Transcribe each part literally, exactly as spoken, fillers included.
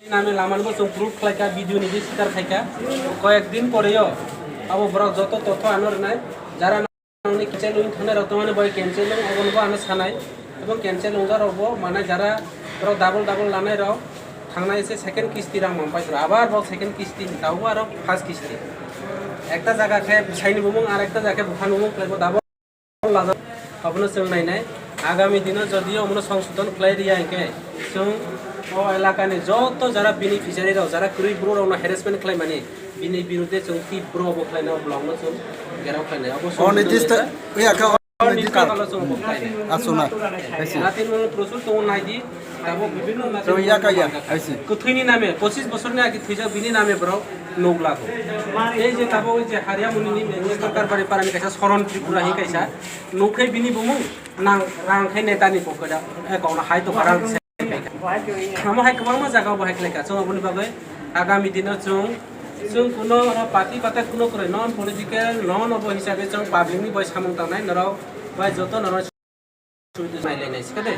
Nami lamani bo chwng proof khlaikha, video ni je sikar khaikha. Koyek din poreo abo borok joto totho ano rwnai, jara nangni cancel wng thangnai rok tongmani bai cancel wng, obo bo ano sanai. Ebong cancel wngjak rok bo manai jara borok double double lanai rok thangnai se second kisti rang mampai tro, abar bo second kisti ni tabo aro first kisti. Ekta jaga khe bwsaini bumung, ar ekta jaga khe buphani bumung khlai bo double. Abono chwng nainai, agami dino jodi omono songsodon khlai riya hinkhe, chwng o elakani joto jara beneficiary rok, jara kwrwi bru rokno harassment khlaimani, bini birudhe chwng tibro obo khlainai, o blokno chwng gherao khlainai. Obo O songsodon nitista, khlainai. Oya kha, o Nitista nitista. Kalo chwng obo khlainai. Asuna, haisi. Natin mo prosur tongo naidi, tabuk bibhinno natin Chwng ya ka ya, manjak. Haisi. Kwthwini name, pochis bosorni age thwijak bini name borok nukla ko. Ei je tabuk je Hariamoni ni Karbari parani kaisa Soron Tripura hi kaisa. Nukhe bini bumung nang rang khe netani pocket o, eh, kono hai to rang se. Amo hai kwbangma jaga o bo hai khlai ka. Chwng oboni bagwi agami dino chwng, chwng kuno oro party bata kuno kwrwi non political non obo hisabe chwng public ni bai samung tangnai norok bai joto norok nailai nai sikha de.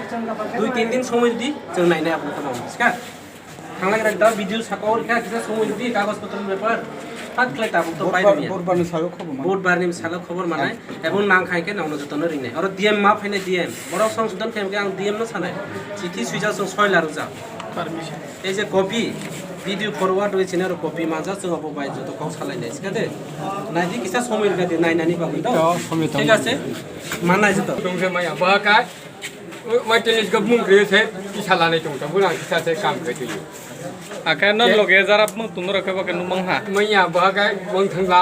Dui tin din somoi di chwng nainai abo tamo sikha. Thanglai rak da video saka ori kha kisa somoi di kagoj potro ni bepar. Hat khlai tabuk to pai Bodbar, dunia. Bodbar ni salo khobor man. Bodbar ni salo khobor manai. Ebong nang khai khe nangno jotono ringnai. Oro D M ma phainai D M. Borok songsodon khe ang D M no sanai. Chithi swijak chwng soi larwjak. Permission. Ei je copy, video forward wi chini oro copy manjak chwng abo bai joto kok salai nai sikha de. Naidi kisa somoi rwkha de nainani bagwi to. To, somoi to. Thik ase? Manai joto. Tongse maya ba kai. Mai telis gabung kre se kisa lanai tong ta. Bulang kisa se kam kre tu. Ake no loge jarap mung tunu rakhe ba ke numang ha. Maya ba kai bang thangla.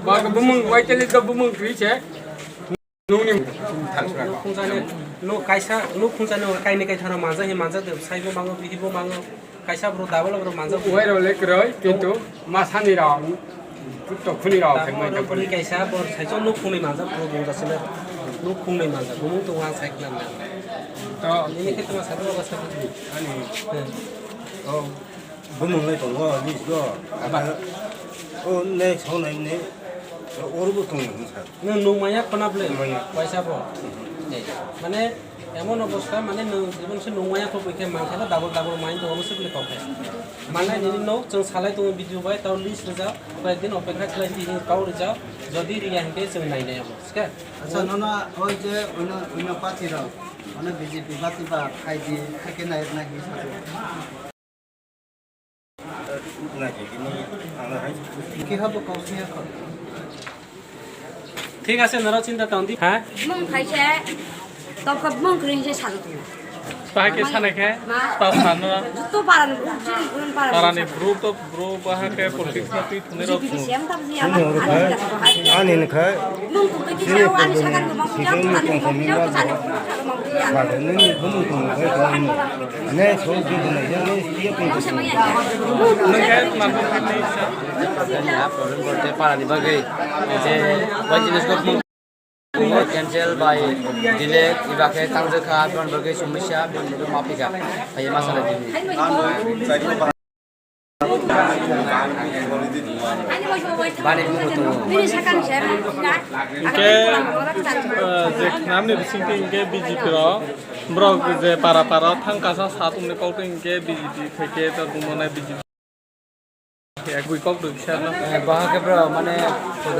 Ba ka bumung mai telis gabung kre se. Nungni thangsa. Nuk khungsa ni, nuk kaisa, nuk khungsa ni kaini kaitharo manjak hi manjak de, saibo mango, bihibo mango, kaisa bro double bro manjak. Uai rok le kwrwi, kintu masani rok, tokhuni rok, Double thangmai bro tongphuru. Bini kaisa, bor saichung nuk khungni manjak, bro bung jasina, nuk khungni manjak, bumung tongo ang sai khna na. To. Ini khe tama sadu baba sadu. Ani. Hmm. Oh. Bumung lai tongo, list go. Aba. O next hwnwi ni. Oro bo tongo, sir. Nwng nungmaya khona bwle? Nungmaya. Waisa bo. Mane emon obostha, mane nwng jibon se nungmaya kho bwkhe mankha double double main to omo se bwle kokhe. Mane nini nok chwng salai tongo video bai, tao list rijak, koi din opekha khlai di hin kau rijak, jodi riya hinkhe chwng nainai abo. Sikhe? Acha, nono oi je uino, uino party rok, ono B J P party ba khai di, khai khe nai rwna hi sa. Thik ase, noro chinta tong di. Ha? Mung khai se, tokop mung kring se sadu tu. Bahai ke sanai khe, ma? Tau sanu. Jutto paran group, jin group paran. Parani group to Bro, bahai khe politics na twi thungnai rok. Ani hwnkhe, ani hwnkhe, chini purbo ni sikhe mung tong thangmani bagwi nini bumung tong khai tong ne so di di na ya ne ye tong thangmani. Nokhe manthok khe tei sa. Problem korte parani bagwi je bai jinis kok Cancel bai delay, iba khe tangjak kha, aboni bagwi somosya, aboni bagwi ma phika. Phaiya ma salai di. Bani bumo tongo. Hinkhe, eh, je khnamni bisingtwi hinkhe B J P rok, borok je para para thang kasa sa tongni kok twi hinkhe B J P khaikhe ta bumo nai B J P. Ek bui kok dui kisa no. Eh, bahai khe bro, mane,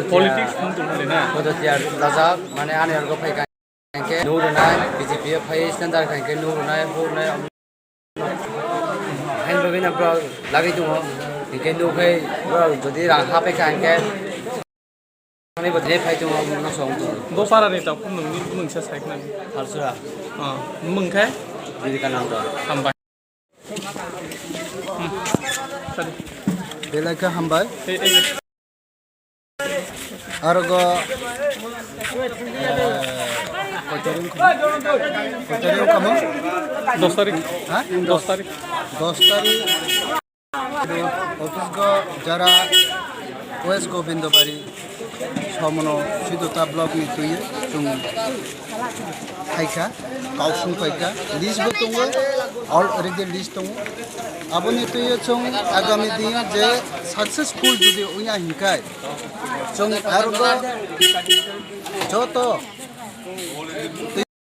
politics thung tong hali na. Podotia rajak, mane, ani orgo phai kha hinkhe, nu rwnai, B J P o phai standard kha hinkhe, nu rwnai, hu rwnai, hain bagwi no bro, lagwi tongo. Hinkhe nu phai, bro, jodi rang ha phai kha hinkhe, ani bo je phai tongo, no song tongo. Bo para ni tau, nungni, nungsa sai khna. Tharsura. Ah, mung khai? Vivekananda. Hambai. Belai khe hambai. Arogo, eh, koitorung kamo? Dos tarik. Ha? Dos tarik. Dos tarik. Office go jara West Gobindabari. Somono Sidota block ni twi chwng phaikha, kausung phaikha, list bo tongo, already list tongo. Aboni twi chwng agami din je successful jodi wngya hinkhai, chwng arbo joto